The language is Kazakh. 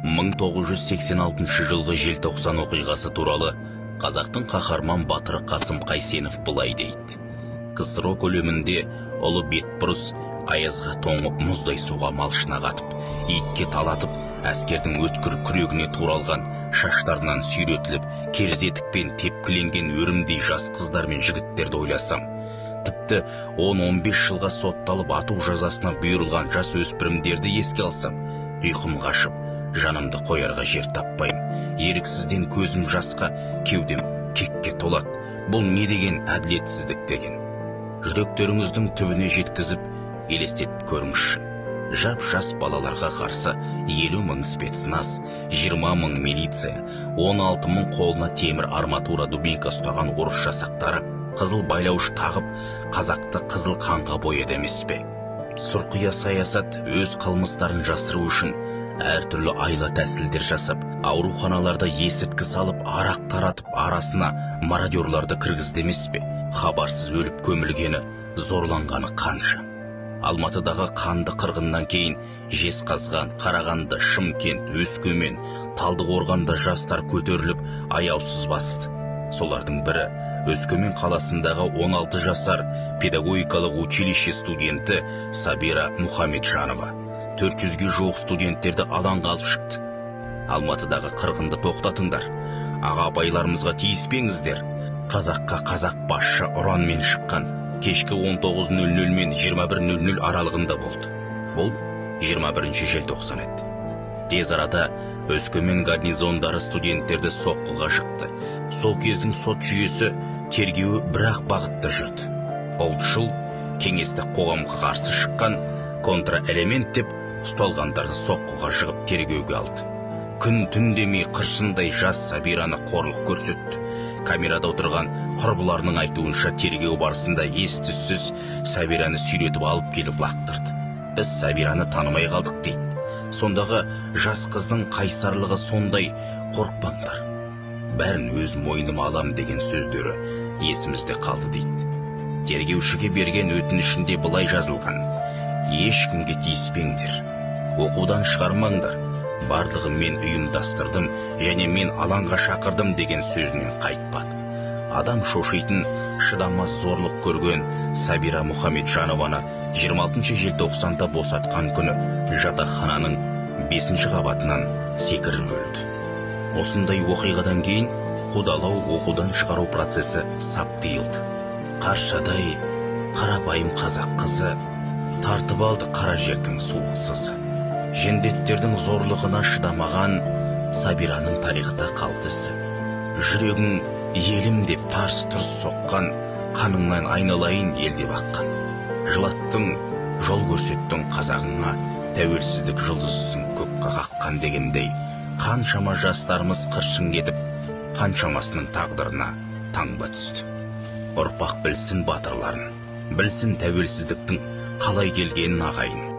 1986 жылғы желтоқсан оқиғасы туралы қазақтың қаһарман батыры Қасым Қайсенов былай дейді: КСРО көлемінде ұлы бетбұрыс аязға тоңып, мұздай суға малшына қатып, итке талатып, әскердің өткір күрегіне туралған, шаштарынан сүйретіліп, керзетікпен тепкіленген өрімдей жас қыздар мен жігіттерді ойласам, тіпті 10-15 жылға сотталып, ату жазасына бұйырылған жас өспірімдерді еске алсам, ұйқым қашып, жанымды қоярға жер таппаймын. Еріксізден көзім жасқа, кеудем кекке толады. Бұл не деген әділетсіздік деген. Жүректеріңіздің түбіне жеткізіп, елестетіп көріңізші. Жап жас балаларға қарсы 50 мың спецназ, 20 мың милиция, 16 мың қолына темір арматура дубинка ұстаған орыс жасақтары қызыл байлауыш тағып, қазақты қызыл қанға бояды емес пе? Сұрқия саясат өз қылмыстарын жасыру үшін әртүрлі айла тәсілдер жасап, ауруханаларда есірткі салып, арақ таратып, арасына мародерларды кіргізді емес пе? Хабарсыз өліп көмілгені, зорланғаны қанша? Алматыдағы қанды қырғыннан кейін Жезқазған, Қарағанды, Шымкент, Өскемен, Талдықорғанда жастар көтеріліп, аяусыз басты. Солардың бірі Өскемен қаласындағы 16 жасар педагогикалық училище студенті Сабира Мұхамеджанова 400-ге жуық студенттерді алаңға алып шықты. Алматыдағы қырғынды тоқтатыңдар, аға апайларымызға тиіспеңіздер, қазаққа қазақ басшы ұранмен шыққан кешкі 19.00 мен 21.00 аралығында болды. Бұл 21 желтоқсан еді. Тез арада Өскемен гарнизондары студенттерді соққыға жықты. Сол кездің сот жүйесі тергеуі бір-ақ бағытта жүрді. Ұлтшыл, кеңестік қоғамға қарсы шыққан контраэлемент деп ұсталғандарды соққыға жығып тергеуге алды. Күн түн демей қыршындай жас Сабираны қорлық көрсетті. Камерада отырған құрбыларының айтуынша, тергеу барысында ес-түссіз Сабираны сүйретіп алып келіп лақтырды. Біз Сабираны танымай қалдық дейді. Сондағы жас қыздың қайсарлығы сондай, қорықпаңдар, бәрін өз мойныма алам деген сөздері есімізде қалды дейді. Тергеушіге берген өтінішінде былай жазылған: ешкімге тиіспеңдер, оқудан шығармаңдар, барлығын мен ұйымдастырдым және мен алаңға шақырдым деген сөзінен қайтпады. Адам шошитын шыдамас зорлық көрген Сабира Мұхамеджанованы 26 желтоқсанда босатқан күні жатақхананың 5 қабатынан секіріп өлді. Осындай оқиғадан кейін қудалау, оқудан шығару процесі сап тыйылды. Қаршадай қарапайым қазақ қызы тартып алды қара жердің суық сызы. Жендеттердің зорлығына шыдамаған Сабираның тарихта қалды ізі. Жүрегің елім деп тарс-тұрс соққан, қаныңнан айналайын ел деп аққан. Жылаттың, жол көрсеттің қазағыңа, тәуелсіздік жұлдызын көкке қаққан дегендей, қаншама жастарымыз қыршын кетіп, қаншамасының тағдырына таңба түсті. Ұрпақ білсін батырларын, білсін тәуелсіздіктің қалай келгенін ағайын.